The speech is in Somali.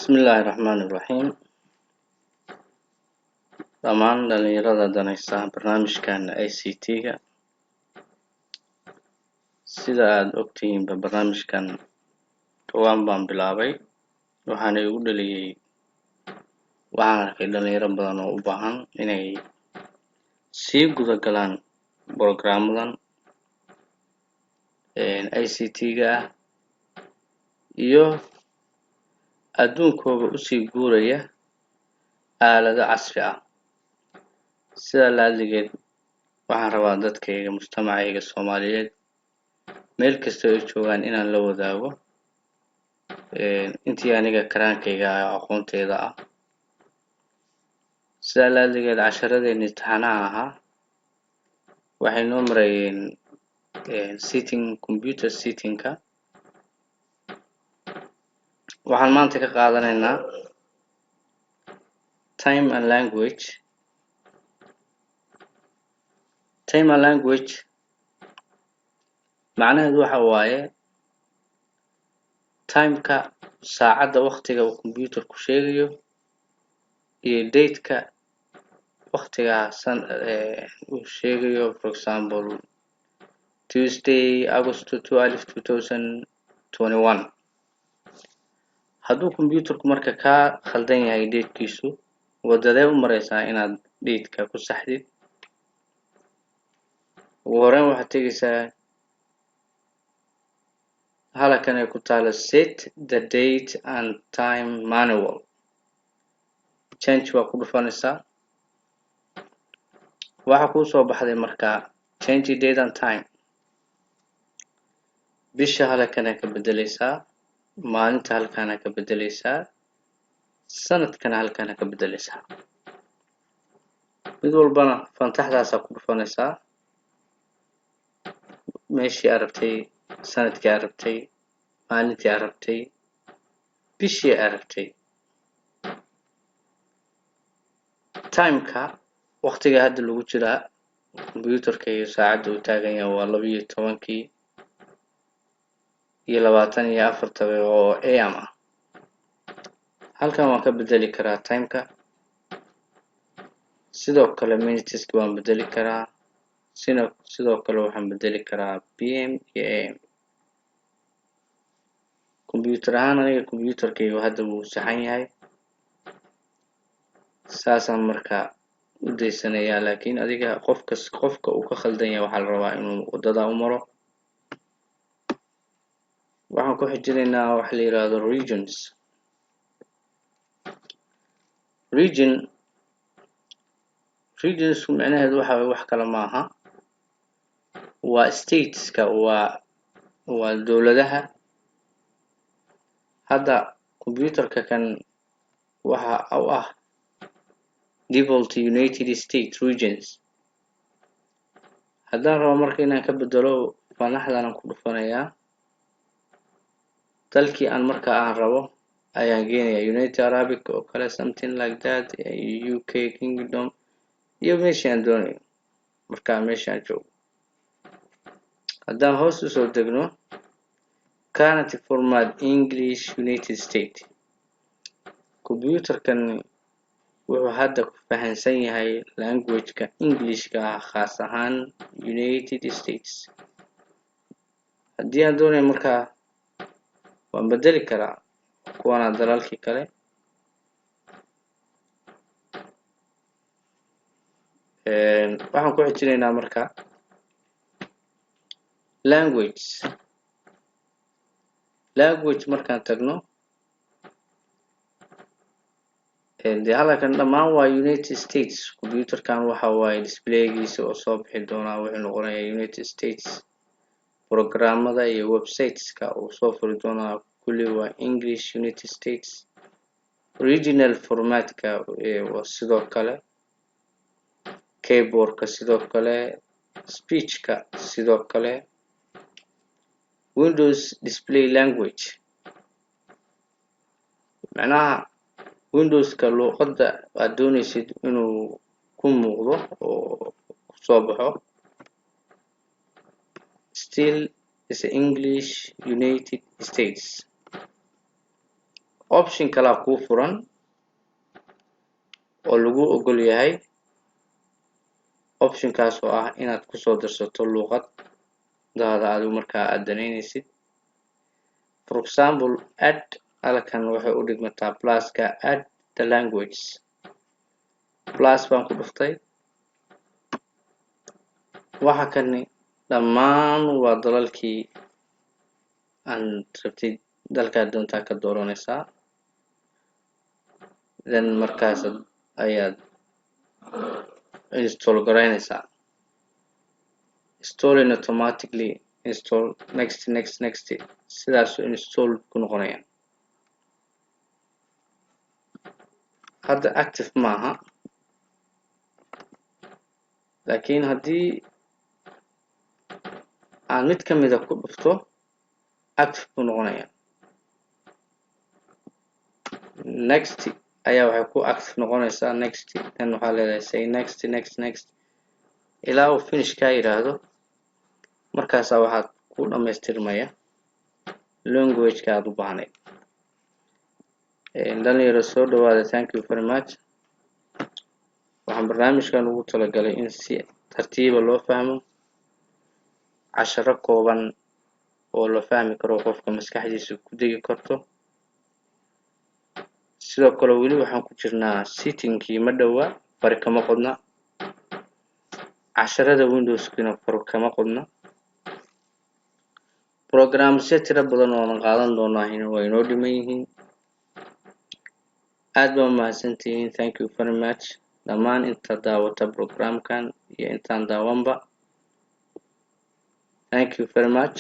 Bismillaahi Raxmaani Raxiim. Dhammaan dhalinyarada danaysa barnaamijkan ICT-ga, sida aada ogtihiinba, barnaamijkan dhowaan baan bilaabay. Waxaana igu dhaliyey waxaan arkay dhalinyaro badan oo u baahan inay sii guda galaan programmadan ICT-ga ah iyo adduunkooda usii guuraya aalado casri ah. Sidaa laadligeed, waxaan rabaa dadkayga, mujtamacayga Soomaaliyeed, meel kasta ay joogaan, inaan la wadaago intii aniga karaankayga ah, aqoonteyda ah. Sidaa laadligeed, casharadeenii taxanaha ahaa waxay noo marayeen setting, computer settingka. Waxaan maanta ka qaadanaynaa time and language. Time and language macnaheedu waxa waaye timeka, saacadda, waktiga uu computerku sheegayo, iyo dateka, waktiga san uu sheegayo. For example, Tuesday, August 12 2021. Hadduu computerku marka kaa khaldan yahay datekiisu, wadadee u mareysaa inaad dateka ku saxdid? Ugu horeyn, waxaad tegeysaa halkan ay ku taalo "Set the date and time manual change". Waa ku dhufanaysaa. Waxaa kuu soo baxday marka "Change date and time". Bisha halkana ka bedeleysaa, maalinta halkaana ka bedeleysaa, sanadkana halkaana ka bedeleysaa. Mid walbana fantaxdaasaa ku dhufanaysaa, meeshii aad rabtay, sanadkii aad rabtay, maalintii aad rabtay, bishii aad rabtay. Timeka, waqtiga hadda lagu jiraa, computerka iyo saacadda uu taagan yahay waa 12:24 oo AM ah. Halkan waan ka bedeli karaa timeka. Sidoo kale minuteska waan bedeli karaa. Sidoo kale waxaan bedeli karaa PM iyo AM. Computer ahaan, aniga computerkaygu hadda wuu saxan yahay, saasaan marka u daysanayaa. Laakiin adiga, qofkas qofka uu ka khaldan yahay, waxaa la rabaa inuu waddadaa u maro. Waxaan ku xijinaynaa waxa la yiraahdo regions. Region, regionsku micnaheedu waxa waye wax kale maaha, waa stateska, waa dowladaha. Hadda computerka kan waxa u ah default United States regions. Haddaan rabo marka inaan ka bedelo, fanaxdan ku dhufanayaa, dalkii aan marka aan rabo ayaan geenaya, United Arabic oo kale, something like that, UK Kingdom, iyo meeshii aan doonayo markaa meesha aan joogo. Haddaan hoos usoo degno, current format English United States. Computerkan wuxuu hadda ku fahansan yahay languageka Englishka ah, khaas ahaan United States. Haddii aan doonayo markaa, waan bedeli karaa kuwana dalalkii kale. Waxaan ku xijinaynaa marka language. Language markaan tagno, dee halkan dhammaan waa United States. Computerkan waxa waaye displaygiisa oo soo bixi doonaa wuxuu noqonayaa United States. Programmada iyo websiteska uu soo furi doonaa kulli waa English United States. Regional formatka waa sidoo kale, keyboardka sidoo kale, speechka sidoo kale. Windows display language, macnaha Windowska luuqadda aad dooneysid inuu ku muuqdo oo kusoo baxo, still is English United States. Option kalaa kuu furan oo lagu ogol yahay, optionkaas oo ah inaad kusoo darsato luuqadaada adigu markaa aada danaynaysid. For example, add halkan waxay u dhigmataa pluska. Add the language, plus baan ku dhuftay. Waxa kani dhammaan waa dalalkii aan rabtid, dalkaad doontaa ka dooranaysaa, then markaas ayaad install garaynaysaa. Installing automatically, install, next, next, next, sidaasuu install ku noqonaya. Hadda active maaha, laakiin haddii aan mid ka mida ku dhufto, active buu noqonaya. Next ayaa waxay ku active noqonaysaa next, then waxaa leedahay say next, next, next, ilaa uu finish kaa yidhaahdo. Markaasaa waxaad ku dhamaystirmaya languageka aada u baahnayd. Dhalinyaro, soo dhawaada. Thank you very much. Waxaan barnaamijkan ugu talagalay in si tartiiba loo fahmo, casharo kooban oo la fahmi karo, qofka maskaxdiisa ku degi karto. Sidoo kale weli waxaan ku jirnaa settingkii. Ma dhowa, fari kama qodna. Casharada Windowskina far kama qodna. Programsyo tiro badan oonan qaadan doonaa waa inoo dhiman yihiin. Aad baa umahadsantihiin. Thank you very much dhammaan inta daawata programkan iyo intaan daawanba. Thank you very much.